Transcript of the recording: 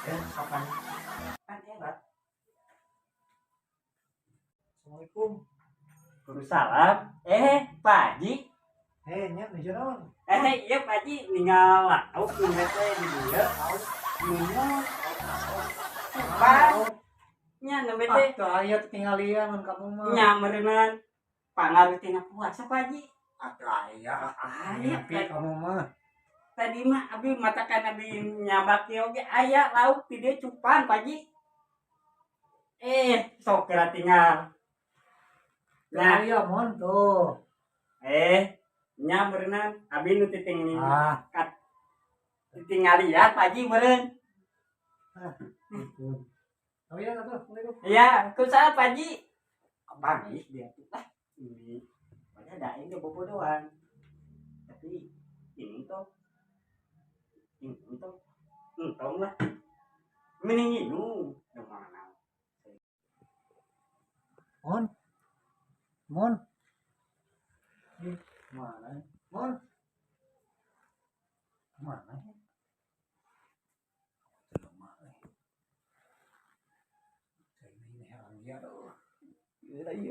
Eh, kapan? Kan era. Assalamualaikum. Salam. Eh, Pak Haji. Eh, nya nuju naon? Eh, iya, Pak Haji, ningal lauk nu teh di dieu. Nunggu. Pak, nya nembe Ah, teh. teu aya tinggalian mun kamu mah. Nya meureunan pangaruh tina puasa, Pak Haji. Ah, teu aya. Aya. Mimpi kamu mah. Tadi mah abi matakan abi nyabak oge aya lauk di dieu cupan, Pak Haji. Eh, sok kira tinggal. Teu Nah, aya mon tuh. Eh, nya meureunnan abi nu titing Ah, tinggal lihat, Pak Haji, meureun. Ampun. Oh iya, atuh. Assalamualaikum. Iya, kusaha, Pak Haji? Bangis dia tuh. Ah, ini. Padahal ada ini bobodohan. Tapi ini tuh ini tuh entong lah. Mending ini mana? Mon. Mon. Ih, mana? Mon. Mana? Jelema euy. Saya ini herang dia aduh. Iya, iya.